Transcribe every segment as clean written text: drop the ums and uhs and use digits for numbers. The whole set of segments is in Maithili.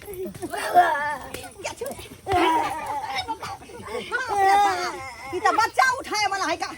ई तऽ बच्चा उठाए वाला है का।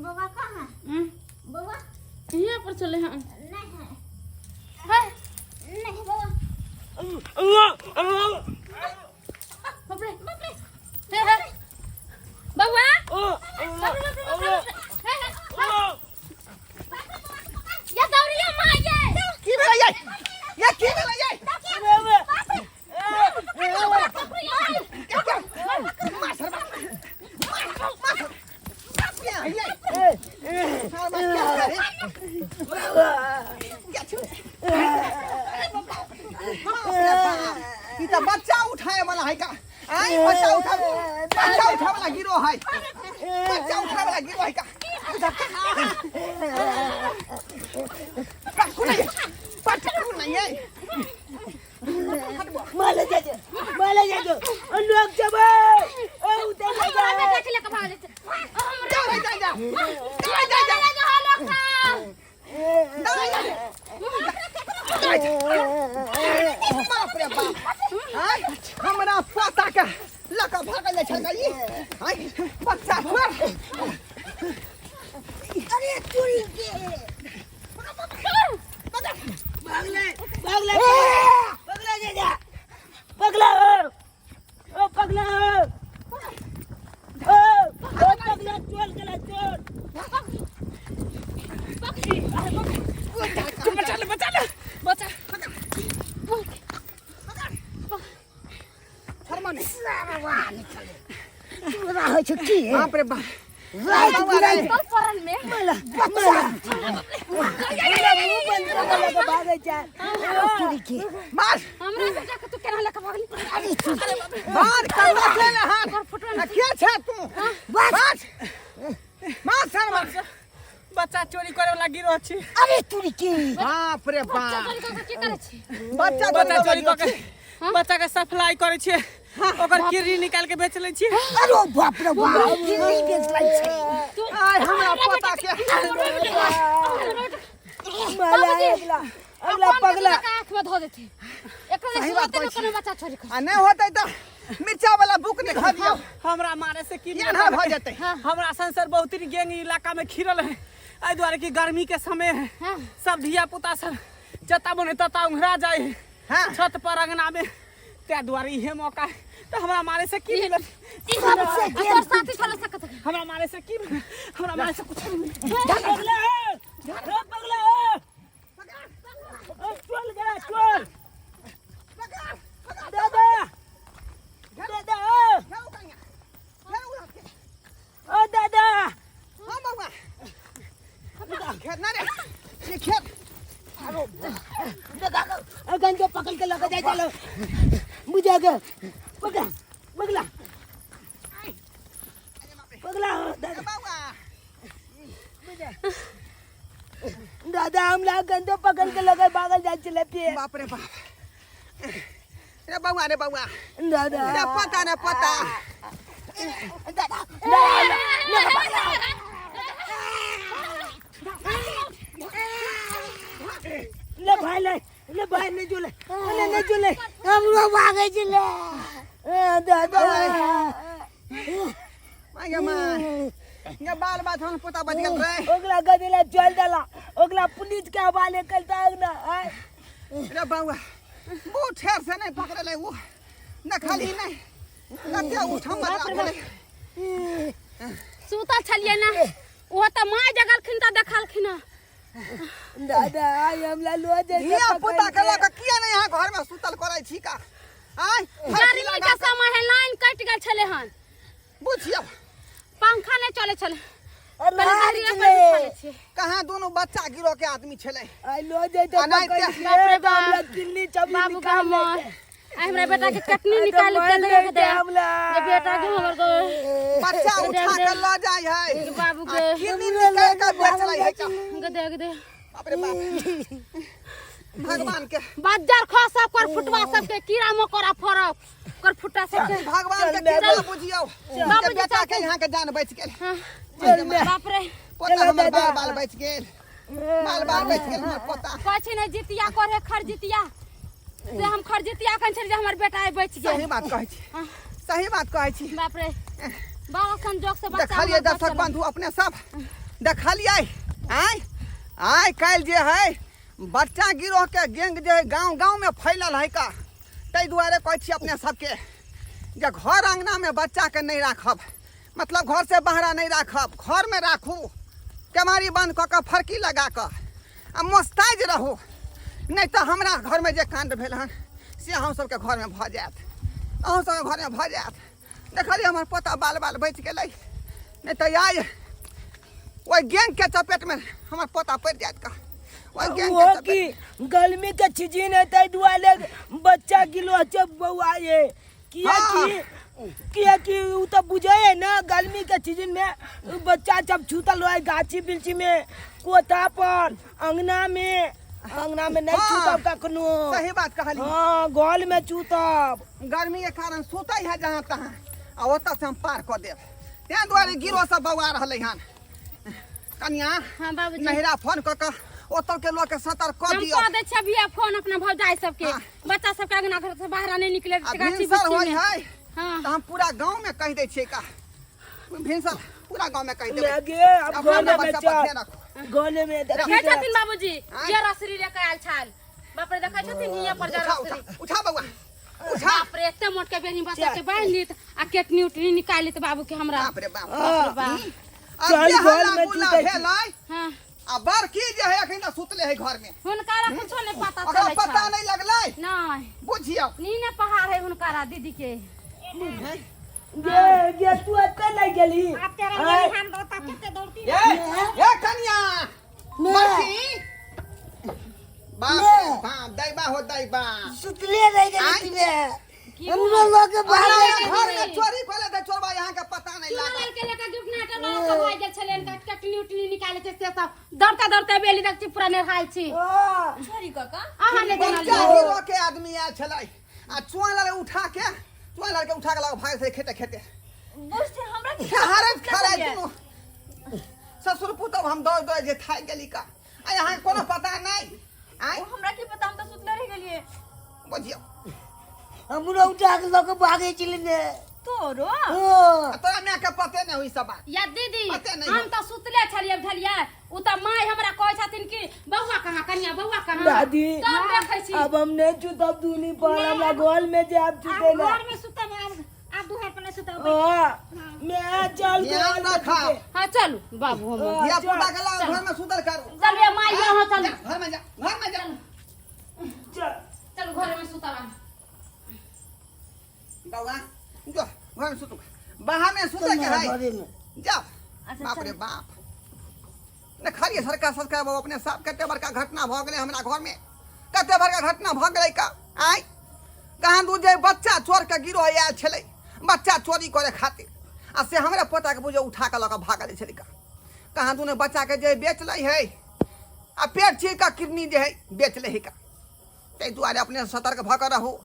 बौआ कहाँ? बौआ। यहाँ पर चले हम। नहीं है। है। नहीं बौआ। बाप रे, बाप रे। हे, हे। बौआ, बाप रे, बाप रे, बाप रे। हे, हे, हे। या दौड़िया माँ ये। की भेलै यै? ये की भेलै यै? वाला गिरोह है, बच्चा उठाए वाला गिरोह है का। पटकू नहीं, पटकू नहीं है। माले जाजो, माले जाजो, लोग जब ओ उतर हमरा जा। बेटा के लेके भागल छै। जा रे, जा जा जा जा जा। जा जा जा जा। बाप रे बाप, आय हमरा पोता के लऽ कऽ भागल जाइ छल ई। आय बच्चा छोड़। अरे चोरी के भागले भागले, पगला जा जा, पगला ओ, पगला ओ, ओ पगला, चोर गेला चोर। बचा ले, बचा ले, बचा। शर्मा नहीं। तोरा होइ छौ की? बाप रे बाप, राति बिराति कल पड़ल में माला माला हमरा मुंह बंद कऽ के लऽ कऽ भागै छै। ओ चोरी के। मार। हमरा बेटा के तू केना लेके भागली? अरे चोरी। मार कन्ना छै ने हन। ओकर फोटो आ के छै तू? मार मार शर्मा। बच्चा चोरी करे वाला गिरोह छी। अरे चोरी के। बाप रे बच्चा बाप, चोरी कऽ के की करै छी? बच्चा बच्चा चोरी कऽ के के बच्चा के सप्लाई करे छियै, ओकर किडनी निकाल के बेच लै छियै। अरे बाप रे बाप, किडनी बेच लै छै। तू आय हमरा पोता के माला अगला अगला पगला आँख में धो देती एकरा। सही बात सुनते कहै ने छी। कोनो बच्चा चोरी कर आ नहि होतै तऽ मिर्चा वाला बुक निकाल दियौ। हमरा मारे से की एना भऽ जेतै। हमरा संसर बहुत ही गैंग इलाका में खिरल है, एहि दुआरे कि गर्मी के समय है। हाँ। सब धिया पुता सब जता बने तता उंघरा जाए है। हाँ। छत पर, अंगना में, ताहि दुआरे इहे मौका है। तऽ हमरा मारे से की मिलत? सबसे आ तोर साथी छल सकत। हमरा मारे से की मिलत? हमरा मारे से कुछ नहीं मिलत। पगला ओ, पगला ओ, ओ चल गया चल। दादा दादा ओ, ओ दादा। हाँ बउआ, खेत ना रे, ये खेत। अगन जो पकड़ के लगा जाए, चलो बुझा के पगला पगला पगला हो दादा। बउआ। दादा, हमरा गंदो पकड़ के लगा भागल जाए चले पे। बाप रे बाप रे, बउआ रे बउआ। दादा। रे पता ने पता। दादा। ले भाई, ले ले भाई, नहीं झूले ले, नहीं झूले। हमरो भागै छलै। ए, दादा। माय गे माय गे, बाल बात हम पोता बच गेल रे। ओकरा गदेला चल देला, ओकरा पुलिस के हवाले करता ना आय। रे बउआ, वो ठेर से नहीं पकड़ले, वो न खाली नहीं कते उठम मत। सुतल छलियै ने, ओहो तऽ माँ जगलखिन तऽ देखलखिन। दादा, आय हमरा लो जाय। धिया पुता के लऽ के किया नहीं यहाँ घर में सुतल करै छी का? आय गर्मी के समय है, लाइन कटि गेल छलै हन। बुझियौ। पंखा नहि चलै छलै। रात पहिले ले पर छियै। कहाँ दोनों बच्चा गिरोह के आदमी छलै। आय लो जाय आ त नहि पकड़ ते- के बाप रे तऽ हमरा बाप। किल्ली चबी बाबू निकाल हमर लेते। आइ हमरा बेटा के कटनी आइ तऽ निकाल के मारि दे लेते दे हमरा। जे बेटा के हमर को बच्चा उठा के लऽ जाइ है बाबू के किडनी निकाल के बेचलै है का। गदे गदे। बाप रे बाप, भगवान के बाजार खा सब कर फुटवा सबके कीड़ा मकोड़ा फरक कर फुटा सबके। भगवान के चल, कृपा बुझियौ जे बाबूजी, बेटा के चल। यहाँ के जान बचि गेल। हाँ। चल बे। बाप रे। पोता चलो हमर दादा। बाल बाल बचि गेल, बाल बाल बचि गेल हमर पोता। कहै छै ने जितिया करे खर जितिया से हम खर जितिया कहै छलियै जे हमर बेटा आइ बचि सही गेल। बात कहै छी। हाँ। सही बात कहै छी। बाप रे, बड़ा संजोग से बच्चा देखलियै हमर दर्शक बचल। बंधु अपने सब देखलियै, आय आइ काल्हि जे है बच्चा गिरोह के गैंग जे है गाँव गाँव में फैलल है का। ताहि दुआरे कहै छी अपने सबके जे घर अंगना में बच्चा के नहीं राखब, मतलब घर से बाहरा नहीं राखब, घर में राखू, केमारी बंद कऽ कऽ फरकी लगा कऽ आ मोस्ताइज रहू, नहीं तऽ हमरा घरमे जे कांड भेल हन से अहूँ सबके घरमे भऽ जायत, अहूँ सबके घरमे भऽ जायत। देखलियै हमर पोता बाल बाल बचि गेलै, नहि तऽ आइ ओहि गैंग के चपेटमे हमर पोता पड़ि जायत का ओहि गैंग वो के चपेट। की गर्मी के सीजन है, ताहि दुआरे बच्चा गिलो छै बौआ ये किया हाँ। कि कियाकि उ तऽ बुझै है ना गर्मी के सीजन में बच्चा सब छूतल रहे गाछी वृक्षी में कोठा पर अंगना में अंगना में नहीं हाँ। छूतब कखनो सही बात कहली हाँ गल में छूतब गर्मी के कारण सुतै है जहाँ तहाँ आ ओतऽ से हम पार कऽ देब ताहि दुआरे गिरो सब बौआ रहलै हन कनिया हाँ बाबूजी नहिरा फोन कऽ कऽ ओतऽ के लोक के सतर्क कऽ हम दियौ कह दै छियै अभिये फोन अपना भौजाई सबके हाँ। बच्चा सबके अंगना घर से बाहर नहीं निकले आ गाछी भिनसर बिरछी होइ में है हाँ तऽ हम पूरा गाँव में कहि दै छियै का भिनसर पूरा गाँव में कहि देबै लगे अब अपना गले में बच्चा पर चल ध्यान राखू गले में देखी देखै छथिन बाबूजी आँय? ये रसरी लेके आयल छाल बाप रे देखै छथिन हियाँ पर जा उठा रसरी उठा उठा बौआ उठा बाप रे एते मोट के बेनी बच्चा के बांधि लेत आ केटनी उटनी निकालि लेत बाबू के हमरा बाप रे बाप हाँ। बाप आ चल जे घर हल्ला में गुल्ला सुतै छी। भेलै हाँ आ बड़की जे है अखन तक सुतले है घर में हुनकारा कुछो नहीं पता ओकरा चलै पता छै नहीं लगलै नहीं बुझियौ नीने पहाड़ है हुनकारा दीदी के गे गे तू एते नहीं गेली आब तेरा आँय? हम दौड़ता कते दौड़ती ए ए कनिया ने। बड़की बाप रे बाप दैबा हो दैबा सुतले रह आँय? गेली रे हमरो लोग के अरे भागे घर में चोरी खोले थे चोरबा यहाँ के पता नहीं चूना लागल लाल के लेके गिफ्ट नाटक लगा के भाग गेल छलै इनका कटनी उटनी निकाले छै से सब दौड़ते दौड़ते बेली तक छी पूरा नेहाल छी हाँ। छोरी काका अहाँ नहि बच्चा जानलियै गिरो के आदमी आयल छलै आ चुआ लाल उठा के चुआ लाल के उठा के लगा भागे छलै खेते खेते बुझते हमरा की खेहारत खेलाइ छलियै? दुनू ससुर पुतहु हम दौड़ दौड़ जे थाकि गेली का आ यहाँ कोनो पता नहीं आय ओ हमरा की पता हम तऽ सुतले रहि गेलियै बुझियौ हमरो उठा के लऽ के भागे छलै ने तोरो हाँ। आ तोरा माय के पते नहीं हुई सब बात या दीदी पते नहीं हम हो। तऽ सुतले छलियै बुझलियै उ तऽ माय हमरा कहै छथिन कि बौआ कहाँ कनिया बौआ कहाँ दादी तब देखै छी अब हम नहीं छूतब दूनी पर हमरा घर में जाब छूते ना घर में सुतब आब आब दुहर पर नहीं सुतब हाँ मैं चल ध्यान घर में रखा। छूते। हाँ चलू बाबू हम हाँ, धिया चल, पुता के लाओ घर में सुतल करू चलू ये माय यहाँ चलू जा, घर में जा घर में जा चल चलू घर में सुतब हम। बौआ जो घर में सुतू बाहर में सुते के है घरे में जाओ बाप रे बाप ने खाली सरकार सरकार बाबू अपने साफ कते बड़का घटना भऽ गेलै हमरा घर में कते बड़का घटना भऽ गेलै का आय कहाँ दू जे बच्चा चोर के गिरोह आयल छलै बच्चा चोरी करे खातिर आ से हमरा पोता के बुझे उठा के लऽ कऽ भागल छलै का कहाँ दूने बच्चा के जे बेच लै है आ पेट चीर का किडनी जे है बेच लै है का ताहि दुआरे अपने सतर्क भऽ कऽ रहू।